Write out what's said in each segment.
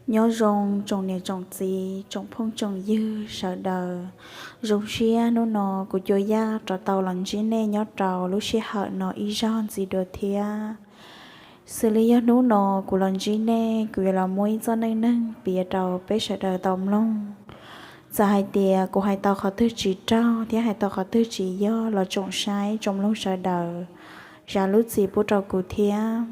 Nyob zoo tsoom niam tsoom txiv tsoom phooj tsoom ywg sawv daws. Zoo siab hnub no kuv Cua Yaj rov tau los ntsib nej nyob rau lub sij hawm no ib zaug ntxiv dua thiab. Xws li yog hnub no kuv los ntsib nej, kuv yuav los muab ib txoj neej neeg piav rau peb sawv daws tau mloog. Txawm hais tias kuv hais tau qhov twg tsis raug thiab hais tau qhov twg tsis yog los tsoom saib tsoom mloog sawv daws zam lub txim pub rau kuv thiab.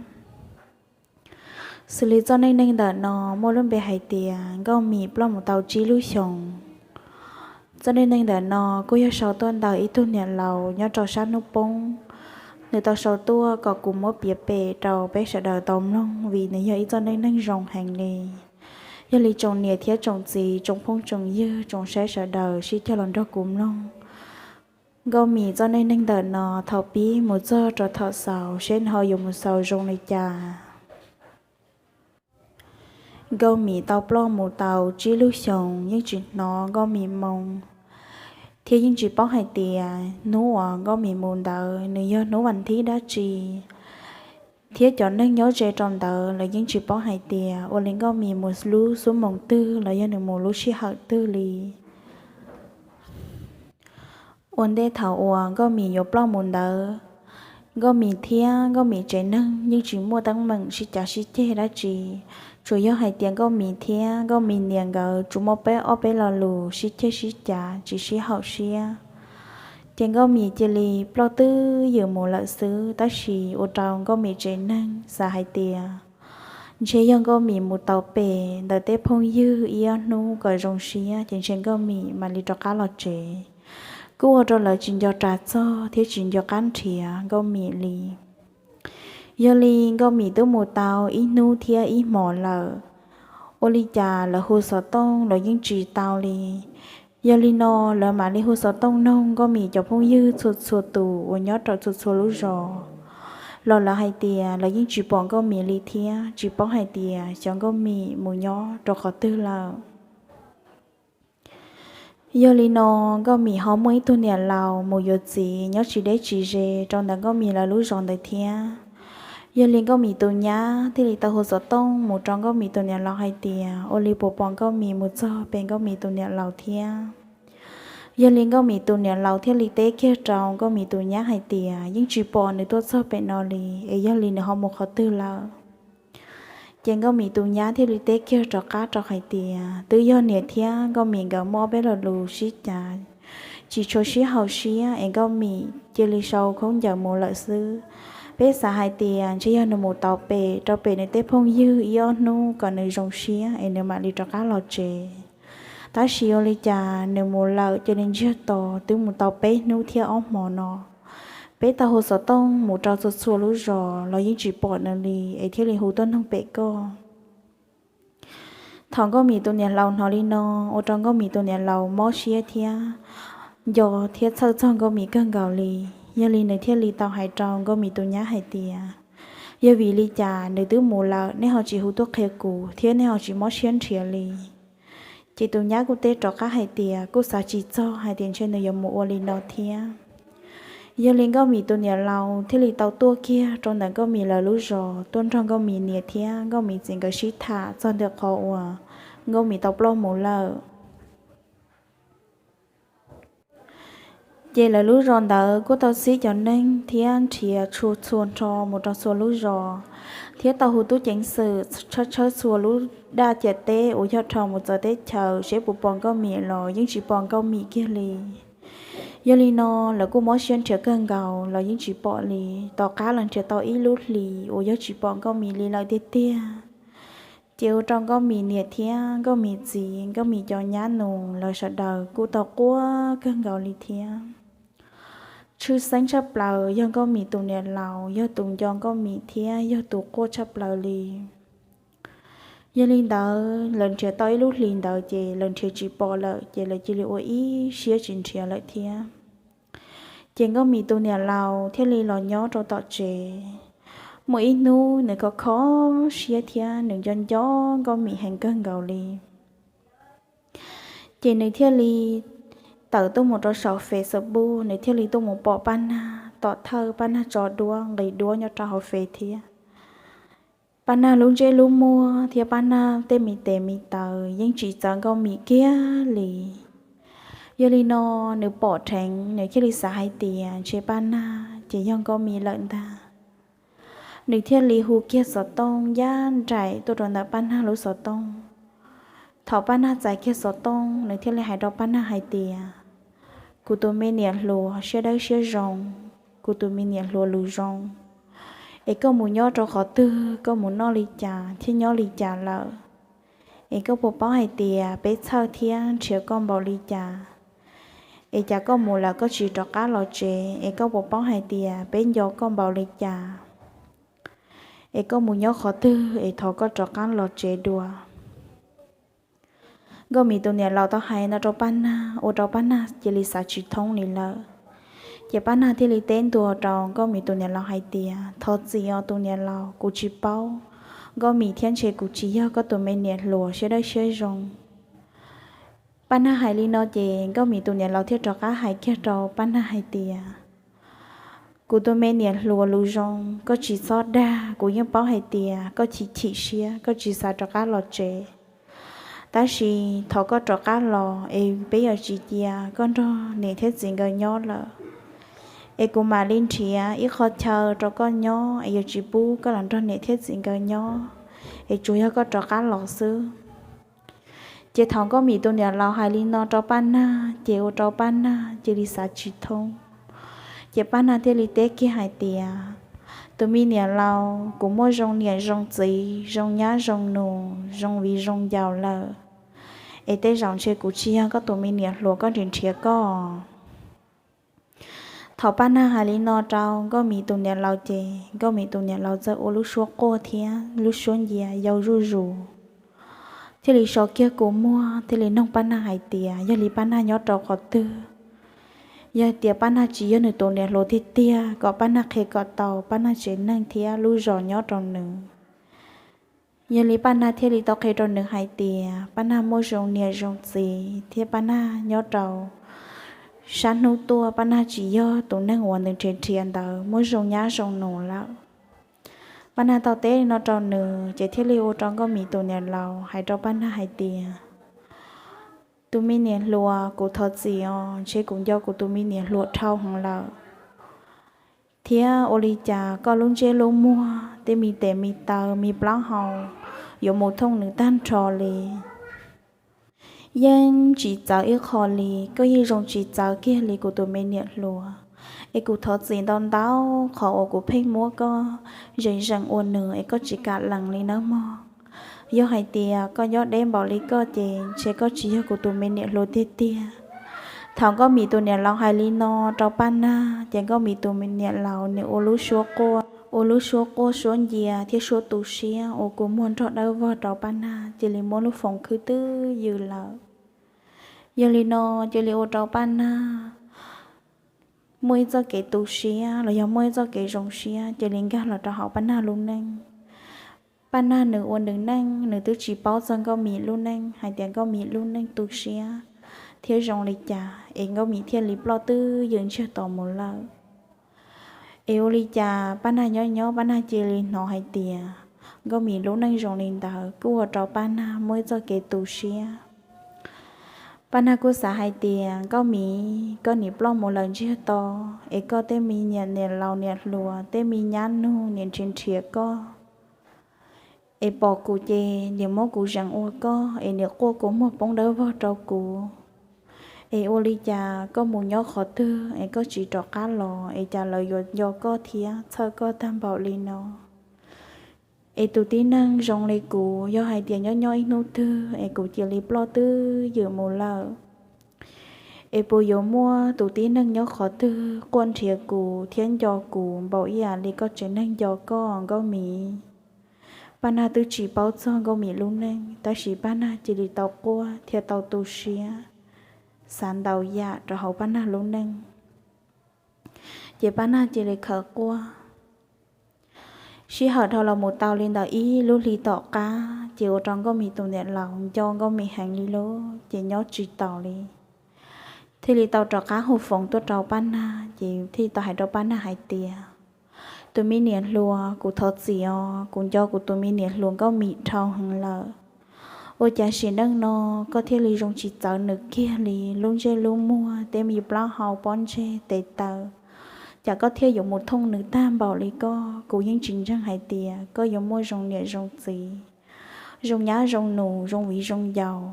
Xws li txoj neej neeg ntawm no muaj lub npe hais tias Nkauj Mim ploj mus tau tsib lub xyoos. Txoj neej neeg ntawm no kuj yog sau tuaj ntawm ib tug niam laus nyob rau sab hnub poob. Nws tau sau tuaj kom kuv muab piav pem rau peb sawv daws tau mloog vim nws yog ib txoj neej neeg zoo heev li. Yog li tsoom niam thiab tsoom txiv tsoom phooj tsoom ywg tsoom saib sawv daws sib cog los nrog kuv mloog Nkauj Mim txoj neej neeg ntawm no thaum pib mus txog rau thaum xaus seb nws ho yuav mus xaus zoo li cas. Nkauj Mim tau ploj mus tau tsib lub xyoos yeej tsis hnov Nkauj Mim moo, thiab yeej tsis paub hais tias hnub uas Nkauj Mim mus ntawd nws yog hnub vas thib dab tsi, thiab cov neeg nyob ze rau ntawd los yeej tsis paub hais tias ua li Nkauj Mim mus lub xub moos twg los yog nws mus lub sij hawm twg li. Ua ntej thaum uas Nkauj Mim yuav ploj mus ntawd, Nkauj Mim thiab Nkauj Mim tsev neeg yeej tsis muaj teeb meem sib cav sib ceg dab tsi, tsuas yog hais tias Nkauj Mim thiab Nkauj Mim niam nkawd tsuas muaj peb ob peb lo lus sib ceg sib cav tsis sib haum siab. Ces Nkauj Mim cia li ploj twb ywm mus lawm xwb, tab sis ua rau Nkauj Mim tsev neeg xav hais tias ntshe yog Nkauj Mim mus tau pem ntawm tej phooj ywg ib ob hnub kom zoo siab ces ntshe Nkauj Mim mam li rov qab los tsev. Kuj ua rau lawv tsis nco ras txog thiab tsis nco qab nrhiav Nkauj Mim li. Yog li Nkauj Mim twb mus tau ib hnub thiab ib hmos lawm, ua li cas lawv hu xov tooj los yeej tsis tau li. Yog li no lawv mam li hu xov tooj noog Nkauj Mim cov phooj ywg txhua txhua tus uas nyob rau txhua txhua lub zos, los lawv hais tias lawv yeej tsis pom Nkauj Mim li thiab tsis paub hais tias xyov Nkauj Mim mus nyob rau qhov twg lawm. Yog li no Nkauj Mim ho muaj ib tug niam laus mus yuav txiv nyob tsis deb tsis ze rau ntawm Nkauj Mim lawv lub zos ntawd thiab. Yog li Nkauj Mim tus nyab thiaj li tau hu xov tooj mus rau Nkauj Mim tus niam laus hais tias ua li puas pom Nkauj Mim mus txog pem Nkauj Mim tus niam laus thiab. Yog li Nkauj Mim tus niam laus thiaj li teb kiag rau Nkauj Mim tus nyab hais tias yeej tsis pom nws tuaj txog pem no li, es yog li nws ho mus qhov twg lawm. Ces Nkauj Mim tus nyab thiaj li teb kiag rov qab rau hais tias twb yog niam thiab Nkauj Mim nkawd muaj ob peb lo lus sib cav tsis tshua sib haum siab es Nkauj Mim cia li sau khaub ncaws mus lawm xwb. Peb xav hais tias ntshe yog nws mus tau pem rau pem nws tej phooj ywg ib ob hnub kom nws zoo siab es nws mam li rov qab los tsev. Tab sis ua li cas nws mus lawm cia li ntsiag to twb mus tau peb hnub thiab ob hmo no. Peb tau hu xov tooj mus rau txhua txhua lub zos los yeej tsis pom nws li es thiaj li hu tuaj noog pem koj. Thaum Nkauj Mim tus niam laus hnov li no, ua rau Nkauj Mim tus niam laus mob siab thiab nco thiab txhawj txog Nkauj Mim kawg nkaus li. Yog li nws thiaj li tau hais rau Nkauj Mim tus nyab hais tias yog vim li cas nws twb mus lawm nej ho tsis hu tuaj qhia kuv thiab nej ho tsis mob siab nrhiav li. Ces tus nyab kuj teb rov qab hais tias kuj xav tsis txog hais tias ntshe nws yuav mus ua li no thiab. Yog li Nkauj Mim tus niam laus thiaj li tau tuaj kiag rau ntawm Nkauj Mim lawv lub zos tuaj nrog Nkauj Mim niam thiab Nkauj Mim txiv nkawd sib tham txog ntawm qhov uas Nkauj Mim tau ploj mus lawm. Ces lawv lub zos ntawd kuj tau txib cov neeg thiab nrhiav tshua txhua nrho mus rau txhua lub zos, thiab tau hu tub ceev xwm tshawb tshawb txhua lub daj ciam teb uas yog dhau mus txawv teb chaws seb puas pom Nkauj Mim los yeej tsis pom Nkauj Mim kiag li. Yog li no lawv kuj mob siab nrhiav kawg nkaus los yeej tsis pom li. Tom qab lawv nrhiav tau ib lub hlis uas yog tsis pom Nkauj Mim li lawm tiag tiag. Ces ua rau Nkauj Mim niam thiab Nkauj Mim txiv, Nkauj Mim cov nyab nus lawv sawv daws kuj tau quaj kawg nkaus li thiab. Tshwj xeeb tshaj plaws yog Nkauj Mim tus niam laus yog tus nco Nkauj Mim thiab yog tus quaj tshaj plaws li. Yog li ntawd lawv nrhiav tau ib lub hlis ntawd ces lawv nrhiav tsis pom lawm ces lawv cia li ua ib siab tsis nrhiav lawm thiab. Ces Nkauj Mim tus niam laus thiaj li los nyob rau tom tsev. Muaj ib hnub nws kho kho siab thiab nws nco nco Nkauj Mim heev kawg nkaus li. Ces nws thiaj li tawm tuaj mus rau saum Facebook, nws thiaj li tuaj mus pom Paj Nag tom thawj, Paj Nag tso duab nqis duab nyob rau hauv Face thiab. Paj Nag lub ntsej lub muag thiab Paj Nag tej me tes me taw yeej tsis txawv Nkauj Mim kiag li. Yog li no nws pom dheev nws thiaj li xav hais tias ntshe Paj Nag ces yog Nkauj Mim lawm ntag. Nws thiaj li hu kiag xov tooj ncaj nraim tuaj rau ntawm Paj Nag lub xov tooj. Thaum Paj Nag txais kiag xov tooj nws thiaj li hais rau Paj Nag hais tias, kuv tus me niam hluas siab dawb siab zoo, kuv tus me niam hluas lus zoo, es koj mus nyob rau qhov twg koj mus noj li cas thiab nyob li cas lawm, es koj puas paub hais tias peb txhawj thiab nrhiav koj npaum li cas, es cas koj mus lawm koj tsis rov qab los tsev, es koj puas paub hais tias peb nco koj npaum li cas, es koj mus nyob qhov twg es thov koj rov qab los tsev dua. Nkauj Mim tus niam laus tau hais no rau Paj Nag ua rau Paj Nag cia li xav tsis thoob li lawm. Ces Paj Nag thiaj li teb ntua rau Nkauj Mim tus niam laus hais tias, thov txim os tus niam laus, kuv tsis paub, Nkauj Mim thiab ntshe kuv tsis yog koj tus me niam hluas siab dawb siab zoo. Paj Nag hais li no ces Nkauj Mim tus niam laus thiaj rov qab hais kiag rau Paj Nag hais tias, kuv tus me niam hluas lus zoo, koj tsis txhob dag, kuv yeej paub hais tias koj chim chim siab koj tsis xav rov qab los tsev. Tab sis thov koj rov qab los es peb yuav tsis cia koj nrog niam thiab txiv nkawd nyob lawm, es kuv mam li nrhiav ib qho chaw rau koj nyob es yuav tsis pub koj los nrog niam thiab txiv nkawd nyob, es tsuas yog koj rov qab los xwb. Ces thaum Nkauj Mim tus niam laus hais li no rau Paj Nag ces ua rau Paj Nag cia li xav tsis thoob. Ces Paj Nag thiaj li teb kiag hais tias, tus me niam laus, kuv muaj zoo niam zoo txiv zoo nyab zoo nus zoo viv zoo ncaus lawm, es tej zaum ntshe kuv tsis yog koj tus me niam hluas koj nrhiav nrhiav koj. Thaum Paj Nag hais li no rau Nkauj Mim tus niam laus ces Nkauj Mim tus niam laus txawm ua lub suab quaj thiab lub suab ncia yau zuj zus, thiaj li so kiag kua muag thiaj li noog Paj Nag hais tias yog li Paj Nag nyob rau qhov twg, yog tias Paj Nag tsis yog nws tus niam hluas tiag tiag kom Paj Nag qhia kom tau Paj Nag tsev neeg thiab lub zos nyob rau nws. Yog li Paj Nag thiaj li tau qhia rau nws hais tias Paj Nag muaj zoo niam zoo txiv thiab Paj Nag nyob rau sab hnub tuaj Paj Nag tsis yog tus neeg uas nws nrhiav nrhiav ntawd, muaj zoo nyab zoo nus lawm. Paj Nag tau teb no rau nws ces thiaj li ua rau Nkauj Mim tus niam laus hais rau Paj Nag hais tias, tus me niam hluas, kuv thov txim os, ntshe kuv nco kuv tus me niam hluas dhau heev lawm, thiab ua li cas koj lub ntsej lub muag tej me tes me taw me plaub hau yuav mus thooj nws tag nrho li. Yeej tsis txawv ib qho li, koj yeej zoo tsis txawv kiag li kuv tus me niam hluas. Es kuv thov txim ntau ntau qhov uas kuv pheej muab koj zeem zeem ua nws es koj tsis kam lees li nawb mog. Yog hais tias koj nyob deb npaum li koj ces ntshe koj tsis yog kuv tus me niam hluas tiag tiag. Thaum Nkauj Mim tus niam laus hais li no rau Paj Nag ces Nkauj Mim tus niam laus nws ua lub suab quaj, ua lub suab quaj suab ncia thiab suab tu siab ua kua muag nrog dawb vog rau Paj Nag cia li muab lub foos khwb twb ywm lawm. Yog li no cia li ua rau Paj Nag muaj ib txoj kev tu siab los yog muaj ib txoj kev zoo siab cia li nkag los rau hauv Paj Nag lub neej. Paj Nag nws ua nws neej nws twb tsis paub txog Nkauj Mim lub neej hais tias Nkauj Mim lub neej tu siab thiab zoo li cas es Nkauj Mim thiaj li ploj twb ywm ntsiag to mus lawm. Es ua li cas Paj Nag nyob nyob Paj Nag cia li hnov hais tias Nkauj Mim lub neej zoo li ntawd kuj ua rau Paj Nag muaj ib txoj kev tu siab. Paj Nag kuj xav hais tias Nkauj Mim, koj nim ploj mus lawm ntsiag to, es koj tej me niam laus niam hluas tej me nyab nug nim nrhiav nrhiav koj, es pom kuv ces nim muab kuv zeem ua koj es nim quaj kua muag poob dawb vog rau kuv. Es ua li cas koj mus nyob qhov twg es koj tsis rov qab los es cas lawv yuav nco koj thiab txhawj koj tag npaum li no? Es tus tib neeg zoo li kuv yog hais tias nyob nyob ib hnub twg es kuv cia li ploj twb ywm mus lawm, es puas yuav muaj tus tib neeg nyob qhov twg quaj nrhiav kuv thiab nco kuv npaum ib yam li koj tsev neeg nco koj Nkauj Mim? Paj Nag twb tsis paub txog Nkauj Mim lub neej tab sis Paj Nag cia li tau quaj thiab tau tu siab, xav ntau yam rau hauv Paj Nag lub neej. Ces Paj Nag cia li khawv quaj. Sij hawm dhau los mus tau li ntawm ib lub hli tom qab ces ua rau Nkauj Mim tus niam laus nco Nkauj Mim heev li lawm ces nyob tsis taus li. Thiaj li tau rov qab hu foos tuaj rau Paj Nag ces thiaj li tau hais rau Paj Nag hais tias, Tus me niam hluas, kuv thov txim os, kuv nco kuv tus me niam hluas Nkauj Mim dhau heev lawm. Ua cas sim neej no koj thiaj li zoo tsis txawv nws kiag li, lub ntsej lub muag, tej me plaub hau, pob ntseg, tes taw, cas koj thiaj yuav mus thooj nws tag npaum li koj? Kuv yeej tsis ntseeg hais tias koj yuav muaj zoo niam zoo txiv, zoo nyab zoo nus, zoo viv zoo ncaus.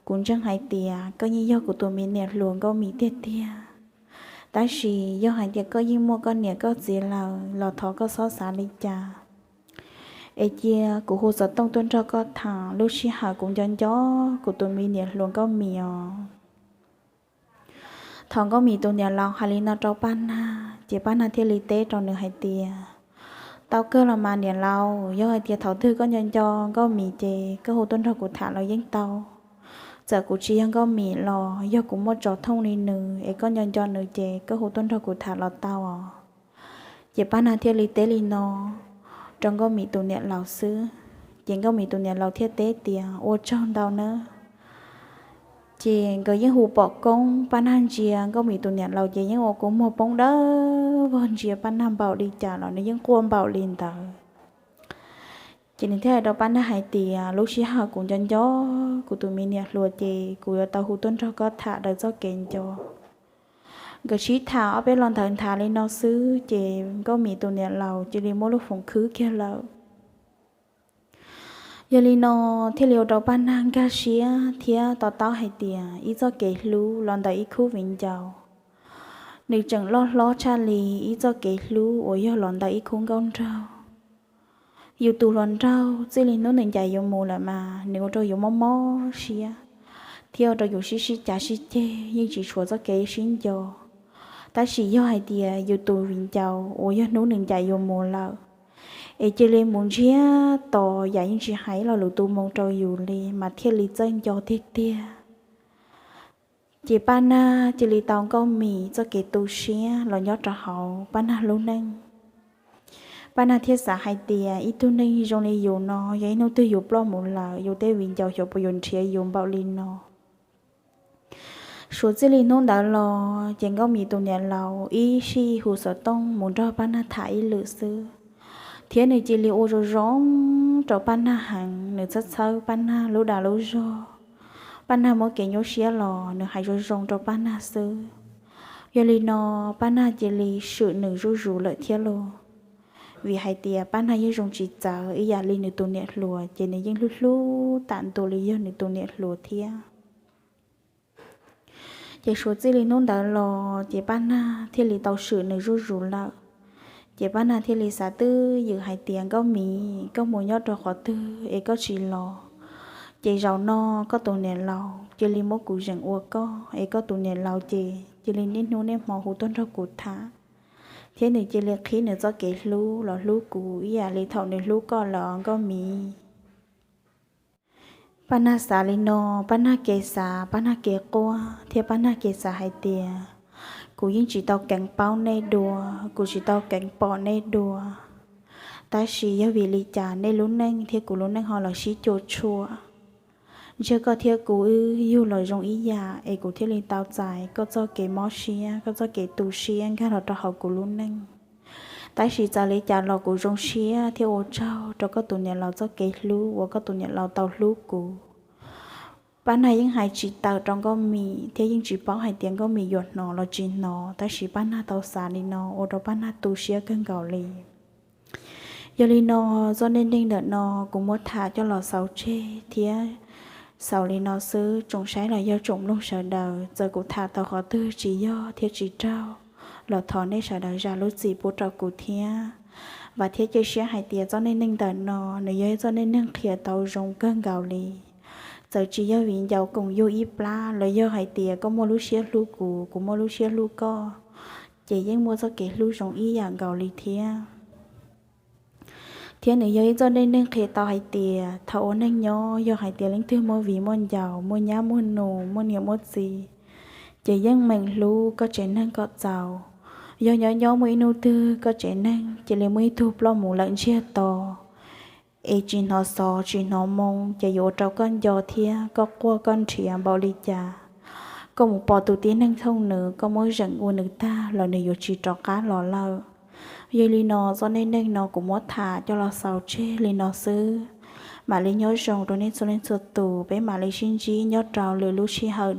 Kuv ntseeg hais tias koj yeej yog kuv tus me niam hluas Nkauj Mim tiag tiag. Tab sis yog hais tias koj yeej muaj koj niam koj txiv lawm los thov koj txhob xav li cas, es cia kuv hu xov tooj tuaj nrog koj tham. Lub sij hawm kuv nco nco kuv tus me niam hluas Nkauj Mim os. Thaum Nkauj Mim tus niam laus hais li no rau Paj Nag, ces Paj Nag thiaj li teb rau nws hais tias, tau kawg los mas niam laus, yog hais tias thaum twg koj nco nco Nkauj Mim ces koj hu tuaj nrog kuv tham los yeej tau. Txawm kuv tsis yog Nkauj Mim los yog kuv muaj tsov thooj li nws es koj nco nco nws ces koj hu tuaj nrog kuv tham los tau os. Ces Paj Nag thiaj li teb li no rau Nkauj Mim tus niam laus xwb. Ces Nkauj Mim tus niam laus thiaj teb tias, ua tsaug ntau nawb. Ces nkawd yeej hu pom koob, Paj Nag ntsia Nkauj Mim tus niam laus ces yeej ua kua muag poob dawb vog ntsia Paj Nag npaum li cas los nws yeej quaj npaum li ntawd. Ces nws thiaj hais rau Paj Nag hais tias, lub sij hawm kuv nco nco kuv tus me niam hluas ces kuv yuav tau hu tuaj nrog koj tham daws txoj kev nco. Nkawd sib tham ob peb lo ntawv nthav li no xwb ces Nkauj Mim tus niam laus cia li muab lub foom khwb kiag lawm. Yog li no thiaj li ua rau Paj Nag nkag siab thiab to taub hais tias ib txoj kev hlub los ntawm ib khub viv ncaus, nws tseem loj hlob tshaj li ib txoj kev hlub uas yog los ntawm ib khub nkauj nraug. Yus tus hluas nraug txij li hnub nws ncaim yuav mus lawm mas nws ua rau yus mob mob siab, thiab ua rau yus sib sib cav sib ceg yeej tsis tshuav txoj kev sib nco. Tab sis yog hais tias yus tus viv ncaus uas yog hnub nws ncaim yuav mus lawm, es cia li mus ntsiag to yam yeej tsis hais ib lo lus tu moo rau yus li mas thiaj li txawj nco tiag tiag. Ces Paj Nag cia li tau Nkauj Mim txoj kev tu siab los nyob rau hauv Paj Nag lub neej. Paj Nag thiaj xav hais tias ib tug neeg zoo li yus no yog ib hnub twg yus ploj mus lawm yus tej viv ncaus xyov puas yuav nrhiav yus npaum li no. Suav txij li hnub ntawd los ces Nkauj Mim tus niam laus ib sij hu xov tooj mus nrog Paj Nag tham ib lwm xwb, thiab nws cia li ua zoo zoo rau Paj Nag heev, nws txhawb txhawb Paj Nag lub dag lub zog. Paj Nag muaj kev nyuaj siab los nws hais zoo zoo rau Paj Nag xwb. Yog li no Paj Nag cia li swm nws zuj zus lawm thiab lauj, vim hais tias Paj Nag yeej zoo tsis txawv ib yam li nws tus niam hluas ces nws yeej hlub hlub tam ntua li yog nws tus niam hluas thiab. Ces suav txij li hnub ntawd los ces Paj Nag thiaj li tau swm nws zuj zus lawm. Ces Paj Nag thiaj li xav twj ywm hais tias, Nkauj Mim, koj mus nyob rau qhov twg es koj tsis los, ces zaum no koj tus niam laus cia li muab kuv zeem ua koj, es koj tus niam laus ces cia li niaj hnub niaj hmo hu tuaj nrog kuv tham, thiab nws cia li qhib nws txoj kev hlub los hlub kuv ib yam li thaum nws hlub koj lawm os Nkauj Mim. Paj Nag xav li no, Paj Nag kev xav, Paj Nag kev quaj thiab Paj Nag kev xav hais tias, kuv yeej tsis tau keev paub nej dua, kuv tsis tau keev pom nej dua, tab sis yog vim li cas nej lub neej thiab kuv lub neej ho los sib cuam tshuam? Ntshe koj thiab kuv wb yug los zoo ib yam es kuv thiaj li tau txais koj txoj kev mob siab, koj txoj kev tu siab nkag los rau hauv kuv lub neej. Tab sis txawm li cas los kuv zoo siab thiab ua tsaug rau koj tus niam laus txoj kev hlub uas koj tus niam laus tau hlub kuv. Paj Nag yeej hais tsis tawm rau Nkauj Mim thiab yeej tsis paub hais tias Nkauj Mim yuav hnov los tsis hnov, tab sis Paj Nag tau xav li no ua rau Paj Nag tu siab kawg nkaus li. Yog li no, txoj neej neeg ntawm no kuv muab tham coj los xaus tseg thiab xaus li no xwb. Tsoom saib los yog tsoom mloog sawv daws, txawm kuv tham tau qhov twg tsis yog thiab tsis raug los thov nej sawv daws zam lub txim pub rau kuv thiab. Vam thiab cia siab hais tias txoj neej neeg ntawm no nws yog ib txoj neej neeg qhia tau zoo kawg nkaus li. Txawm tsis yog viv ncaus koom yug ib plab los yog hais tias koj muaj lub siab hlub kuv, kuv muaj lub siab hlub koj, ces yeej muaj txoj kev hlub zoo ib yam nkaus li thiab. Thiab nws yog ib txoj neej neeg qhia tau hais tias thaum ua neej nyob yog hais tias leej twg muaj viv muaj ncaus, muaj nyab muaj nus, muaj niam muaj txiv, ces yeej meem hlub koj tsev neeg kom txaus. Yog nyob nyob muaj ib hnub twg koj tsev neeg cia li muaj ib tug ploj mus lawm ntsiag to, es tsis hnov xov tsis hnov moo, ces yuav ua rau koj nco thiab koj quaj koj nrhiav npaum li cas. Koj mus pom tus tib neeg thooj nws, koj muab zeem ua nws tag los nws yuav tsis rov qab los lawm. Yog li no, zaj neej neeg no kuv muab tham coj los xaus tseg li no xwb. Mam li nyob zoo rau nej txhua leej txhua tus, peb mam li sib ntsib nyob rau lwm lub sij hawm.